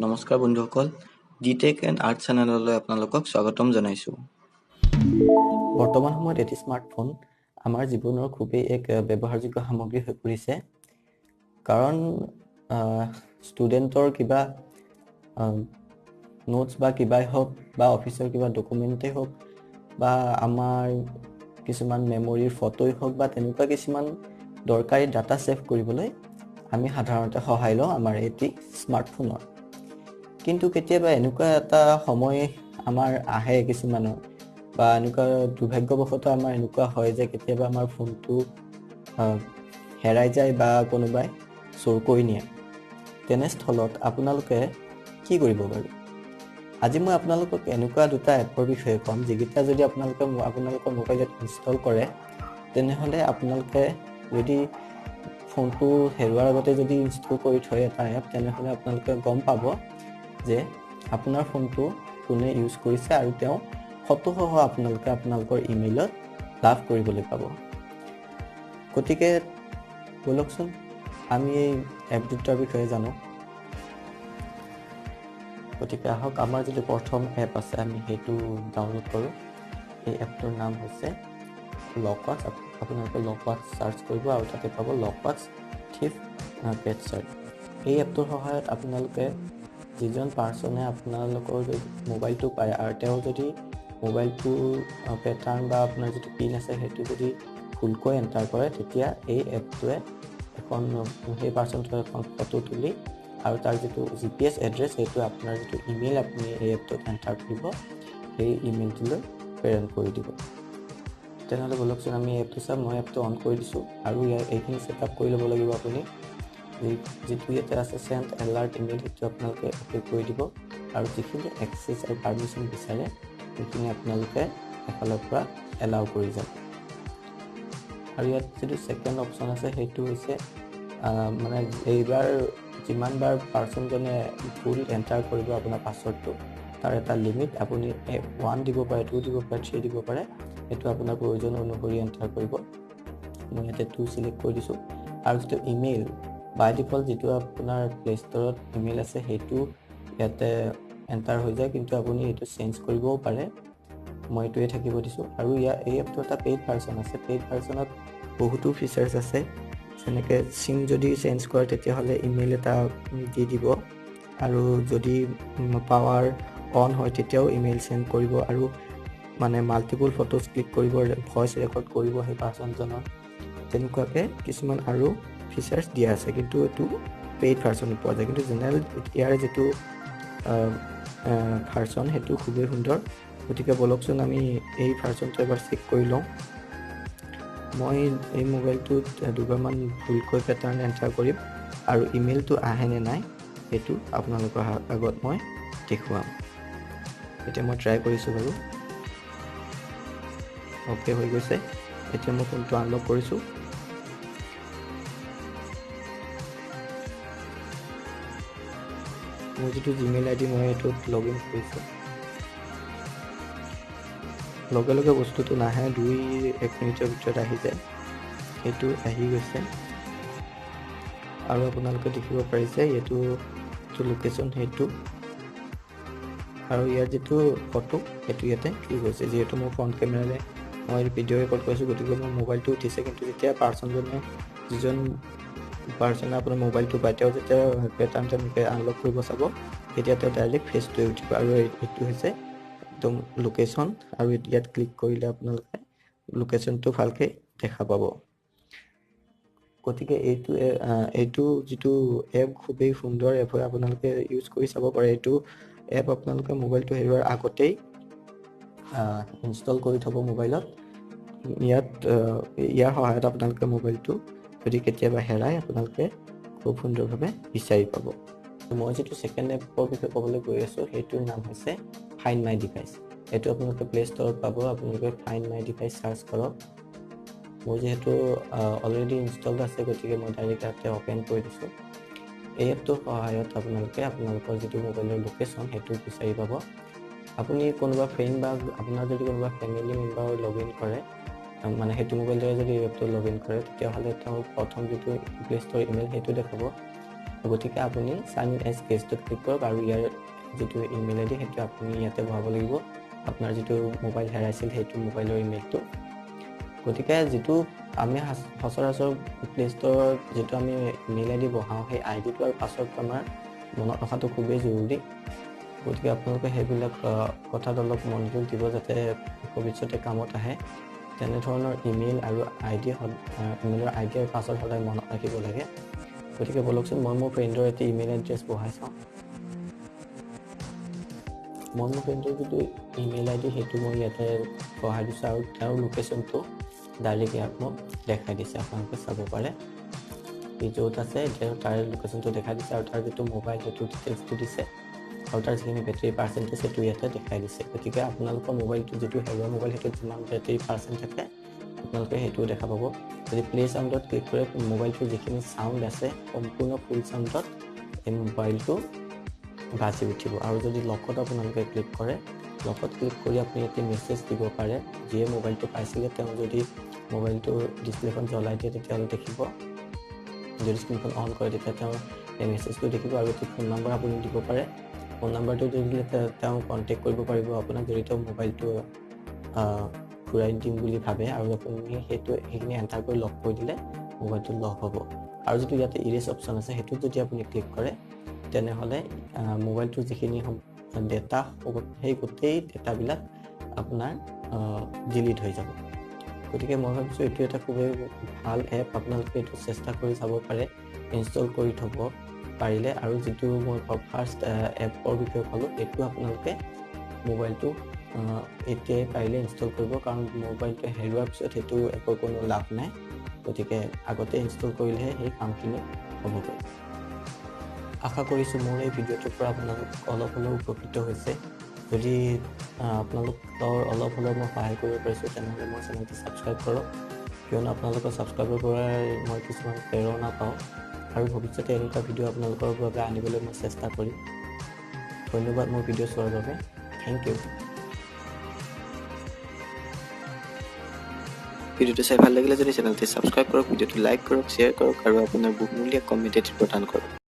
নমস্কাৰ বন্ধুসকল, D tech and art চেনেললৈ আপোনালোকক স্বাগতম জনাইছোঁ। বৰ্তমান সময়ত এটি স্মাৰ্টফোন আমাৰ জীৱনৰ খুবেই এক ব্যৱহাৰযোগ্য সামগ্ৰী হৈ পৰিছে। কাৰণ ষ্টুডেণ্টৰ কিবা নোটছ বা কিবাই হওক বা অফিচৰ কিবা ডকুমেণ্টেই হওক বা আমাৰ কিছুমান মেমৰিৰ ফটোই হওক বা তেনেকুৱা কিছুমান দৰকাৰী ডাটা ছেভ কৰিবলৈ আমি সাধাৰণতে সহায় লওঁ আমাৰ এটি স্মাৰ্টফোনৰ। কিন্তু কেতিয়াবা এনেকুৱা এটা সময় আমাৰ আহে কিছুমানৰ বা এনেকুৱা দুৰ্ভাগ্যবশতঃ আমাৰ এনেকুৱা হয় যে কেতিয়াবা আমাৰ ফোনটো হেৰাই যায় বা কোনোবাই চুৰ কৰি নিয়ে। তেনেস্থলত আপোনালোকে কি কৰিব বাৰু? আজি মই আপোনালোকক এনেকুৱা দুটা এপৰ বিষয়ে ক'ম যিকেইটা যদি আপোনালোকে আপোনালোকৰ মোবাইলত ইনষ্টল কৰে, তেনেহ'লে আপোনালোকে যদি ফোনটো হেৰুৱাৰ আগতে যদি ইনষ্টল কৰি থয় এটা এপ, তেনেহ'লে আপোনালোকে গম পাব যে আপোনাৰ ফোনটো কোনে ইউজ কৰিছে আৰু তেওঁ ফটোসহ আপোনালোকে আপোনালোকৰ ইমেইলত লাভ কৰিবলৈ পাব। গতিকে ব'লকচোন আমি এই এপ দুটাৰ বিষয়ে জানো। গতিকে আহক, আমাৰ যিটো প্ৰথম এপ আছে আমি সেইটো ডাউনলোড কৰোঁ। এই এপটোৰ নাম হৈছে লকৱাচ। আপোনালোকে লকৱাচ চাৰ্চ কৰিব আৰু তাতে পাব লকৱাচ থিফ কেটচাৰ। এই এপটোৰ সহায়ত আপোনালোকে যিজন পাৰ্চনে আপোনালোকৰ মোবাইলটো পায় আৰু তেওঁ যদি মোবাইলটোৰ পেটাৰ্ণ বা আপোনাৰ যিটো পিন আছে সেইটো যদি ভুলকৈ এণ্টাৰ কৰে, তেতিয়া এই এপটোৱে এখন সেই পাৰ্চনটোৰ এখন ফটো তুলি আৰু তাৰ যিটো GPS address সেইটো আপোনাৰ যিটো ইমেইল আপুনি এই এপটোত এণ্টাৰ কৰিব সেই ইমেইলটোলৈ প্ৰেৰণ কৰি দিব। তেনেহ'লে ব'লকচোন আমি এপটো চাম। মই এপটো অন কৰি দিছোঁ আৰু ইয়াৰ এইখিনি ছেট আপ কৰি ল'ব লাগিব। আপুনি যিটো ইয়াতে আছে চেণ্ড এলাৰ্ট ইমেইল, সেইটো আপোনালোকে অ'কে কৰি দিব আৰু যিখিনি এক্সেছ আৰু পাৰ্মিশ্যন বিচাৰে সেইখিনি আপোনালোকে এফালৰ পৰা এলাউ কৰি যাব। আৰু ইয়াত যিটো ছেকেণ্ড অপশ্যন আছে সেইটো হৈছে মানে এইবাৰ যিমানবাৰ পাৰ্চনজনে ভুল এণ্টাৰ কৰিব আপোনাৰ পাছৱৰ্ডটো, তাৰ এটা লিমিট আপুনি 1 দিব পাৰে, 2 দিব পাৰে, 3 দিব পাৰে, সেইটো আপোনাৰ প্ৰয়োজন অনুসৰি এণ্টাৰ কৰিব। মই ইয়াতে 2 চিলেক্ট কৰি দিছোঁ। আৰু যিটো ইমেইল বাই ডিফল্ট যিটো আপোনাৰ প্লে ষ্ট'ৰত ইমেইল আছে সেইটো ইয়াতে এণ্টাৰ হৈ যায়, কিন্তু আপুনি এইটো চেঞ্জ কৰিবও পাৰে। মই এইটোৱে থাকিব দিছোঁ। আৰু ইয়াৰ এই এপটো এটা পেইড ভাৰ্চন আছে। পেইড ভাৰ্চনত বহুতো ফিচাৰ্ছ আছে, যেনেকৈ চিম যদি চেঞ্জ কৰে তেতিয়াহ'লে ইমেইল এটা দি দিব, আৰু যদি পাৱাৰ অন হয় তেতিয়াও ইমেইল চেণ্ড কৰিব, আৰু মানে মাল্টিপুল ফটোজ ক্লিক কৰিব, ভইচ ৰেকৰ্ড কৰিব সেই পাৰ্চনজনৰ, তেনেকুৱাকৈ কিছুমান আৰু ফিচাৰ্ছ দিয়া আছে। কিন্তু এইটো পেইড ভাৰ্চনত পোৱা যায়। কিন্তু জেনেৰেল ইয়াৰ যিটো ভাৰ্চন সেইটো খুবেই সুন্দৰ। গতিকে ব'লকচোন আমি এই ভাৰ্চনটো এবাৰ চেক কৰি লওঁ। মই এই মোবাইলটোত দুবাৰমান ভুলকৈ পেটাৰ্ণ এণ্টাৰ কৰিম আৰু ইমেইলটো আহে নে নাই সেইটো আপোনালোকৰ আগত মই দেখুৱাম। এতিয়া মই ট্ৰাই কৰিছোঁ বাৰু, অ'কে হৈ গৈছে। এতিয়া মই ফোনটো আনলক কৰিছোঁ। মোৰ যিটো জিমেইল আই ডি মই এইটোত লগ ইন কৰিছোঁ, লগে লগে বস্তুটো নাহে, 2-1 মিনিটৰ ভিতৰত আহি যায়। সেইটো আহি গৈছে আৰু আপোনালোকে দেখিব পাৰিছে এইটো যিটো লোকেশ্যন সেইটো আৰু ইয়াৰ যিটো ফটো সেইটো ইয়াতে ক্লিক হৈছে। যিহেতু মোৰ ফ্ৰণ্ট কেমেৰাৰে মই ভিডিঅ' ৰেকৰ্ড কৰিছোঁ, গতিকে মোৰ মোবাইলটো উঠিছে। কিন্তু যেতিয়া পাৰ্চনজনে, যিজন পাৰ্চনে আপোনাৰ মোবাইলটো পায়, তেওঁ যেতিয়া পেটাৰ্ণ তেনেকৈ আনলক কৰিব চাব, তেতিয়া তেওঁ ডাইৰেক্ট ফেচটোৱে উঠিব। আৰু এইটো হৈছে একদম লোকেশ্যন, আৰু ইয়াত ক্লিক কৰিলে আপোনালোকে লোকেশ্যনটো ভালকৈ দেখা পাব। গতিকে এইটো যিটো এপ খুবেই সুন্দৰ এপ হয়, আপোনালোকে ইউজ কৰি চাব পাৰে। এইটো এপ আপোনালোকে মোবাইলটো হেৰুৱাৰ আগতেই ইনষ্টল কৰি থ'ব মোবাইলত। ইয়াৰ সহায়ত আপোনালোকে মোবাইলটো যদি কেতিয়াবা হেৰায় আপোনালোকে খুব সুন্দৰভাৱে বিচাৰি পাব। মই যিটো ছেকেণ্ড এপৰ বিষয়ে ক'বলৈ গৈ আছোঁ সেইটোৰ নাম হৈছে ফাইণ্ড my device. এইটো আপোনালোকে প্লে ষ্ট'ৰত পাব। আপোনালোকে ফাইণ্ড my device search কৰক। মোৰ যিহেতু অলৰেডি ইনষ্টলড আছে, গতিকে মই ডাইৰেক্ট ইয়াতে অ'পেন কৰি দিছোঁ। এই এপটোৰ সহায়ত আপোনালোকে আপোনালোকৰ যিটো মোবাইলৰ লোকেশ্যন সেইটো বিচাৰি পাব। আপুনি কোনোবা ফ্ৰেণ্ড বা আপোনাৰ যদি কোনোবা ফেমিলি মেম্বাৰ লগ ইন কৰে, মানে সেইটো মোবাইলেৰে যদি এই এপটো লগ ইন কৰে, তেতিয়াহ'লে তেওঁ প্ৰথম যিটো প্লে ষ্ট'ৰ ইমেইল সেইটো দেখাব। গতিকে আপুনি চাইন ইন এজ গেষ্টত ক্লিক কৰক আৰু ইয়াৰ যিটো ইমেইল আই ডি সেইটো আপুনি ইয়াতে ভৰাব লাগিব, আপোনাৰ যিটো মোবাইল হেৰাইছিল সেইটো মোবাইলৰ ইমেইলটো। গতিকে যিটো আমি সচৰাচৰ প্লে ষ্ট'ৰত যিটো আমি ইমেইল আই ডি বহাওঁ, সেই আই ডিটো আৰু পাছৱৰ্ডটো আমাৰ মনত ৰখাটো খুবেই জৰুৰী। গতিকে আপোনালোকে সেইবিলাক কথাত অলপ মনোযোগ দিব যাতে ভৱিষ্যতে কামত আহে। তেনেধৰণৰ ইমেইল আৰু আই ডি ইমেইলৰ আই ডি আৰু পাছৱৰ্ড সদায় মনত ৰাখিব লাগে। গতিকে ব'লকচোন মই মোৰ ফ্ৰেণ্ডৰ এটি ইমেইল এড্ৰেছ বহাই চাওঁ। মই মোৰ ফ্ৰেণ্ডৰ যিটো ইমেইল আই ডি সেইটো মই ইয়াতে বহাই দিছোঁ আৰু তেওঁৰ লোকেশ্যনটো ডাইৰেক্ট ইয়াত মোক দেখাই দিছে, আপোনালোকে চাব পাৰে। সি য'ত আছে তেওঁ তাৰ লোকেশ্যনটো দেখাই দিছে আৰু তাৰ যিটো মোবাইল সেইটো ডিটেইলছটো দিছে আৰু তাৰ যিখিনি বেটেৰী পাৰ্চেণ্টেজ সেইটো ইয়াতে দেখাই দিছে। গতিকে আপোনালোকৰ মোবাইলটো যিটো হেৰুৱা মোবাইল সেইটোত যিমান বেটেৰী পাৰ্চেণ্ট থাকে আপোনালোকে সেইটোও দেখা পাব। যদি প্লে চাউণ্ডত ক্লিক কৰে, মোবাইলটোৰ যিখিনি চাউণ্ড আছে সম্পূৰ্ণ ফুল চাউণ্ডত এই মোবাইলটো বাজি উঠিব। আৰু যদি লকত আপোনালোকে ক্লিক কৰে, লকত ক্লিক কৰি আপুনি ইয়াতে মেছেজ দিব পাৰে। যিয়ে মোবাইলটো পাইছিলে তেওঁ যদি মোবাইলটোৰ ডিছপ্লেখন জ্বলাই দিয়ে তেতিয়াহ'লে দেখিব, যদি স্ক্ৰীণখন অন কৰে তেতিয়া তেওঁ এই মেছেজটো দেখিব। আৰু এটি ফোন নম্বৰ আপুনি দিব পাৰে, ফোন নাম্বাৰটো দি দিলে তেওঁ কণ্টেক্ট কৰিব পাৰিব আপোনাক যদি তেওঁ মোবাইলটো ঘূৰাই দিম বুলি ভাবে। আৰু আপুনি সেইখিনি এণ্টাৰ কৰি লক কৰি দিলে মোবাইলটো লক হ'ব। আৰু যিটো ইয়াতে ইৰেজ অপশ্যন আছে সেইটোত যদি আপুনি ক্লিক কৰে তেনেহ'লে মোবাইলটোৰ যিখিনি ডেটা সেই গোটেই ডেটাবিলাক আপোনাৰ ডিলিট হৈ যাব। গতিকে মই ভাবিছোঁ এইটো এটা খুবেই ভাল এপ, আপোনালোকে এইটো চেষ্টা কৰি চাব পাৰে, ইনষ্টল কৰি থ'ব পাৰিলে। আৰু যিটো মই ফাৰ্ষ্ট এপৰ বিষয়ে ক'লোঁ সেইটো আপোনালোকে মোবাইলটো এতিয়াই পাৰিলে ইনষ্টল কৰিব, কাৰণ মোবাইলটো হেৰুৱাৰ পিছত সেইটো এপৰ কোনো লাভ নাই। গতিকে আগতে ইনষ্টল কৰিলেহে সেই কামখিনি হ'বগৈ। আশা কৰিছোঁ মোৰ এই ভিডিঅ'টোৰ পৰা আপোনালোক অলপ হ'লেও উপকৃত হৈছে। যদি আপোনালোকৰ অলপ হ'লেও মই সহায় কৰিব পাৰিছোঁ তেনেহ'লে মোৰ চেনেলটো ছাবস্ক্ৰাইব কৰক, কিয়নো আপোনালোকৰ ছাবস্ক্ৰাইবৰ পৰাই মই কিছুমান প্ৰেৰণা পাওঁ আৰু ভৱিষ্যতে এনেকুৱা ভিডিঅ' আপোনালোকৰ বাবে আনিবলৈ মই চেষ্টা কৰিম। ধন্যবাদ মোৰ ভিডিঅ' চোৱাৰ বাবে। Thank you. ভিডিঅ'টো চাই ভাল লাগিলে যদি চেনেলটি ছাবস্ক্ৰাইব কৰক, ভিডিঅ'টো লাইক কৰক, শ্বেয়াৰ কৰক আৰু আপোনাৰ বহুমূলীয়া কমেণ্ট এটি প্ৰদান কৰক।